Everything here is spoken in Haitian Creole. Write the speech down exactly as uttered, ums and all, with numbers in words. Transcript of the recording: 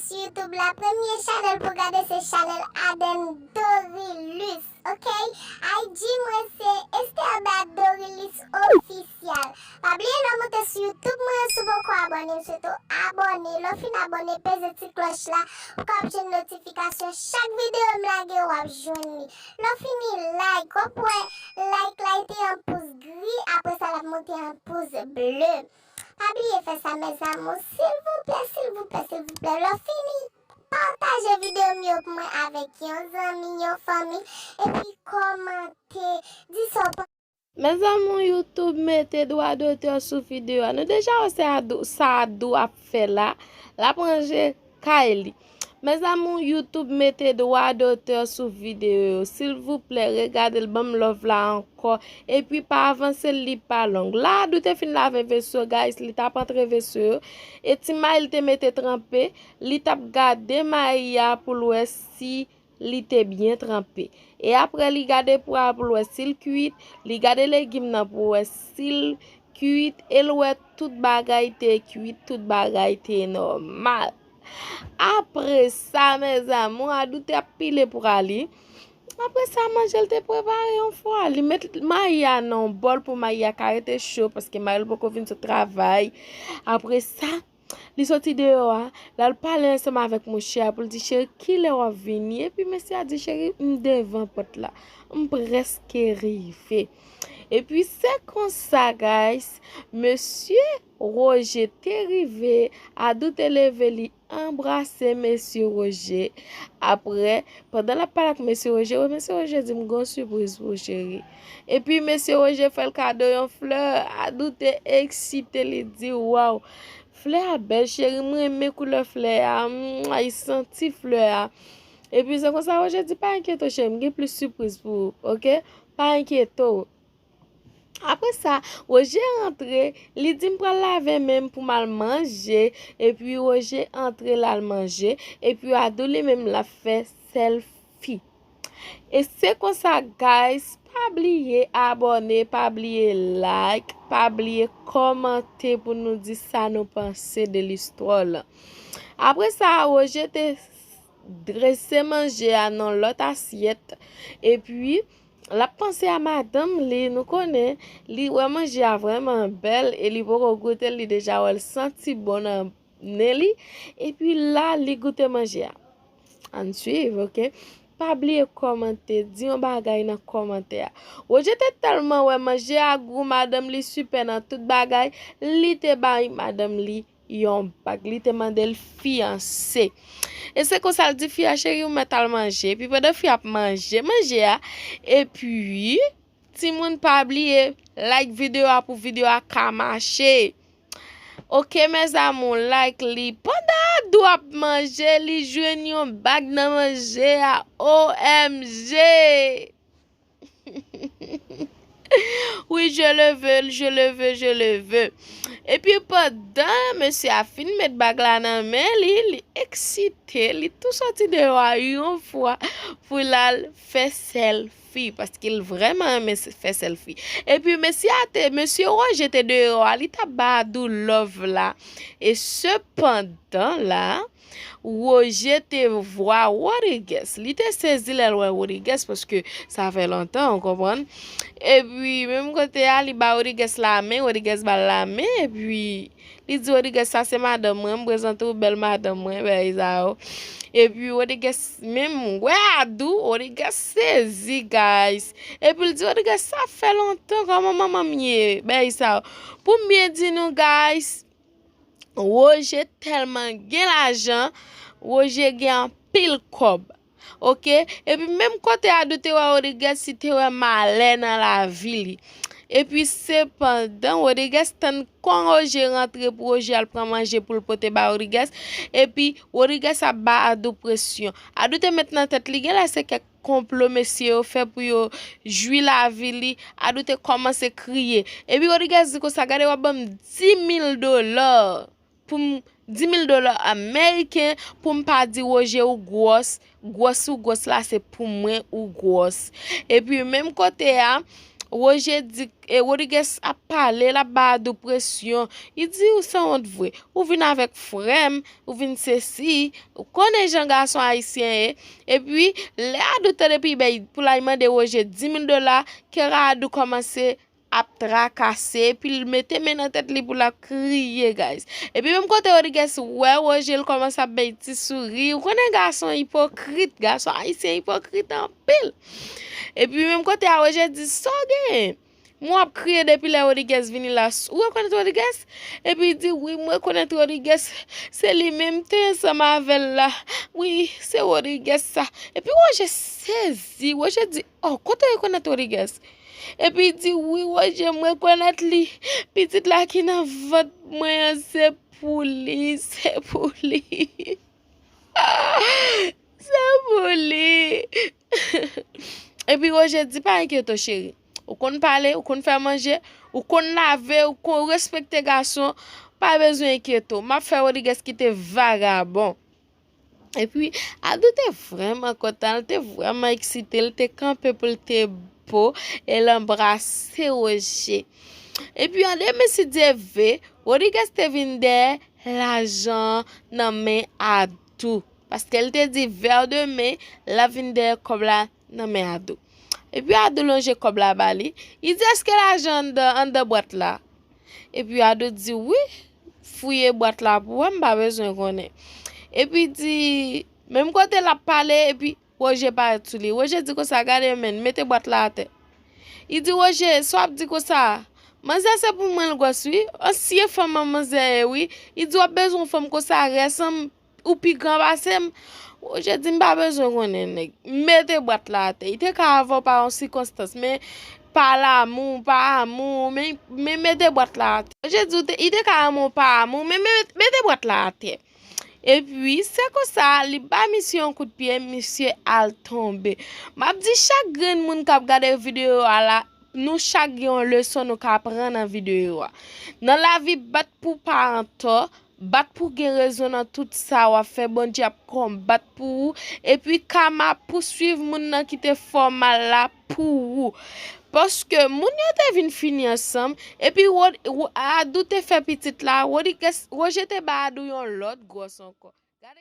Sou YouTube la, premye chanèl pou gade se chanèl Aden Dorilus, ok? I G mwen se Estherda Dorilus Official. Pa bliye lè w moute sou YouTube mwen, si w poko abòne, m swete w abòne. Lè w fin abòne, peze ti klòch la pou w ka ap jwenn notifikasyon chak videyo m lage, w ap jwenn li. Lè w fini like, w ap wè like la te an pous gri, apre sa l ap monte an pous ble. Pa bliye fè sa, mes amours, silvouplè, silvouplè, silvouplè. Lè w fini, pataje videyo m yo pou mwen avèk yon zanmi, yon fanmi, epi kòmante, di sa w panse. Mes amours, YouTube mete dwa dotè sou videyo a. Nou deja wè sa Adou, sa Adou ap fè la. L ap ranje kay li. Mes amours, YouTube mete dwa dotè sou videyo yo. Silvouplè, regade l, ban m love la ankò. Epi pa avanse l, li pa long. La, Adou te fin lave veso, guys, li t ap antre veso yo. E ti mayi l te mete tranpe, li t ap gade mayi a pou l wè si li te byen tranpe. E apre, li gade pwa a pou l wè si l kuit, li gade legim nan pou wè si l kuit, e l wè tout bagay te kuit, tout bagay te nòmal. Apre sa, mes amours, Adou te ap pile pwa li. Apre sa, manje l te prepare yon fwa. Li met mayi a nan yon bòl pou mayi a ka rete cho, paske mari l poko vin sot travay. Apre sa, li soti deyò a, l al pale ansanm avèk mouche a pou l di, "Cheri, kilè w ap vini?" Epi mesye a di, "Cheri, m devan pòt la. M prèske rive." Epi se konsa, guys, mesye Roger te rive, Adou te leve, li anbrase mesye Roger. Apre, pandan l ap pale ak mesye Roger, wè mesye Roger di, "M gen yon sipriz pou ou, cheri." Epi mesye Roger fè l kado yon flè. Adou te eksite, li di, "Waw, flè a bèl, cheri, m renmen koulè flè a, mwa, li santi flè a." Epi se konsa Roger di, "Pa enkyete w, cheri, m gen plis sipriz pou ou, ok? Pa enkyete w." Apre sa, Roger antre, li di, "M pral lave men m pou m al manje." Epi Roger antre, l al manje. Epi Adou li menm l ap fè sèlfi. E se konsa, guys, pa bliye abòne, pa bliye like, pa bliye kòmante pou nou di sa nou panse de listwa lan. Apre sa, Roger te drese manje a nan lòt asyèt. Epi, l ap panse a madanm li, nou konnen, li wè manje a vrèman bèl e li poko goute l, li deja wè l santi bon nan nen li. Epi la, li goute manje a. Ann swiv, ok? Pa bliye kòmante, di yon bagay nan kòmantè a. Roger te tèlman wè manje a gou, madanm li sipè nan tout bagay, li te bay madanm li yon bag. Li te mande l fiyanse. E se konsa l di fi a, "Cheri, ou mèt al manje." Epi pandan fi a ap manje manje a, epi, timoun, pa bliye like videyo a pou videyo a ka mache. Ok, mes amours, like li. Pandan Adou ap manje, li jwenn yon bag nan manje a. O M G! Oui, je le veux, je le veux, je le veux. Epi pandan mesye a fin met bag la nan men li, li eksite, li tou soti deyò a yon fwa pou l al fè sèlfi, paske l vrèman renmen s-, fè sèlfi. Epi mesye a te, mesye Roger te deyò a, li t ap ba Adou love la. E sepandan la, Roger te vwa Rodriguez. Li te sezi lè l wè Rodriguez, paske sa fè lontan, ou konprann. Epi, menm kote a, li ba Rodriguez lamen, Rodriguez ba l lamen, epi li di Rodriguez, "Sa se madanm mwen, m prezante w bèl madanm mwen," bagay sa yo. Epi Rodriguez menm wè Adou, Rodriguez sezi, guys. Epi l di Rodriguez, "Sa fè lontan, kòman manman m ye?" Bagay sa yo. Pou m byen di nou, guys, Roger tèlman gen lajan, Roger gen anpil kòb. Ok? Epi menm kote Adou te wè Rodriguez, li te wè malè nan lavi li. Epi sepandan, Rodriguez tann kon Roger rantre pou Roger al pran manje pou l pote ba Rodriguez. Epi Rodriguez ap ba Adou presyon. Adou te met nan tèt li, genlè se kèk konplo mesye yo fè pou yo jwi lavi li, Adou te kòmanse kriye. Epi Rodriguez di konsa, "Gade, w ap ban m dis mil dola pou m, dis mil dola ameriken pou m pa di Roger ou gwòs, gwòs ou gwòs la se pou mwen ou gwòs." Epi menm kote a, Roger di, e, Rodriguez ap pale, l ap ba Adou presyon. Li di, "Ou sanwont vre. Ou vin avèk frè m, ou vin sesi." Ou konnen jan gason ayisyen ye. Epi, lè Adou tande P-Bay pou l al mande Roger di mil dola, kè Adou kòmanse ap trakase, epi l mete men nan tèt li pou l ap kriye, guys. Epi menm kote Rodriguez wè Roger, l kòmanse ap bay ti souri. Ou konnen gason ipokrit, gason ayisyen ipokrit anpil. Epi menm kote a, Roger di, "Sa w genyen?" Mwen ap kriye depi lè Rodriguez vini la. "Ou rekonèt Rodriguez?" Epi li di, "Wi, mwen rekonèt Rodriguez. Se li menm te ansanm avè l la. Wi, se Rodriguez sa." Epi Roger sezi. Roger di, "Oh, kote w rekonèt Rodriguez?" Epi li di, "Wi, Roger, mwen rekonèt li. Pitit la ki nan vant mwen an, se pou li, se pou li." Se pou li. Epi Roger di, "Pa enkyete w, cheri. Ou konn pale, ou konn fè manje, ou konn lave, ou konn respekte gason. Pa bezwen enkyete w. M ap fè Rodriguez kite vagabon." Epi Adou te vrèman kontan, l te vrèman eksite, l te kanpe pou l te bo e l anbrase Roger. Epi an de mil si Dye vle, Rodriguez te vin dèyè lajan nan men Adou. Paske l te di vè demen, l ap vin dèyè kòb la nan men Adou. Epi Adou lonje kòb la ba li. Li di, "Èske lajan anndan, anndan bwat la?" Epi Adou di, "Wi, fouye bwat la pou wè, m pa bezwen konnen." Epi di, menm kote l ap pale, epi Roger parèt sou li. Roger di konsa, "Gade men, mete bwat la atè." Li di, "Roger, sa w ap di konsa? Manzè se pou mwen l gwòs, wi. Ansyen fanm an manzè ye, wi." Li di, "W ap bezwen yon fanm konsa, rès an, ou pi gran pase m." Roger di, "M pa bezwen konnen, nèg. Mete bwat la atè." Li te ka avè w pa yon sikonstans, men pa lanmou, pa amou, men, men mete bwat la atè. Roger di, "Ou te, li te ka renmen w pa amou, men, men mete bwat la atè." Epi, se konsa, li ba misye yon kout pye, misye al tonbe. M ap di chak grenn moun k ap gade videyo a la, nou chak gen yon leson nou ka pran nan videyo a. Nan lavi, bat pou w pa antò, bat pou w gen rezon nan tout sa w ap fè, Bondye ap konbat pou ou, epi kama ap pouswiv moun nan ki te fè w mal la pou ou. Paske moun yo te vin fini ansanm, epi Rod-, Ro-, Adou te fè pitit la, Rodriguez, Roger te ba Adou yon lòt gwòs ankò. Gade